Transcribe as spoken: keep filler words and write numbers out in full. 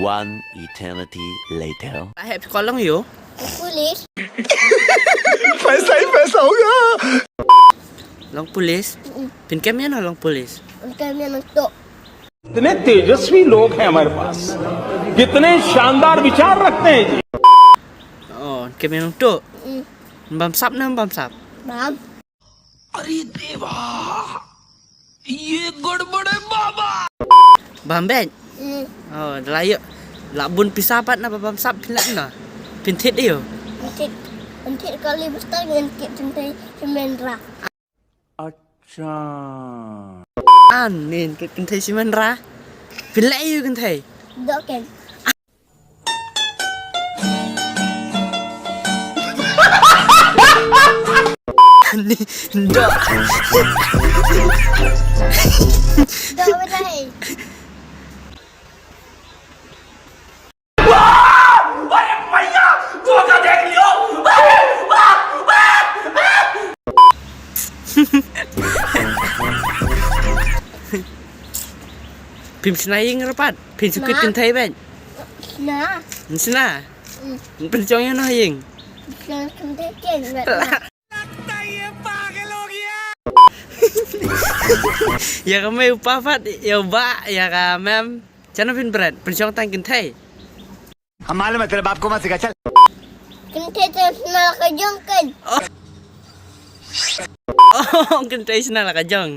One eternity later. Ahep kolong yo. Police. पैसा ही पैसा होगा। Long police. Pynkem ïa no long police. Pynkem ïa no to. इतने तेजस्वी लोग हैं हमारे पास, कितने शानदार विचार रखते हैं जी। Oh, pynkem ïa no to. Bam sap na bam sap. Bam. अरे देवा, ये गड़बड़ है बाबा। Bam bej. Oh, dalayo. La bun pisa pat na bam sap pynlek na. Pynthit yo. Pynthit. Pynthit kali besar ngan kit pynthit pynra. अच्छा। An nin kit pynthit pynra. Pynlek yo pynthit. Doken. Ni dok. Dok bedai. Phim sna ïing rapat. Phim sukit kynthei ben. Sna. Sna. Pynchong ïa no ïing. Ïa ka mei u pa pat ïa u ba ïa ka mem. Chano phin bret pynchong tang kynthei. हम मालूम है तेरे बाप को मत सिखा चल। Kynthei te sna la ka jong kan. Oh, kynthei sna la ka jong.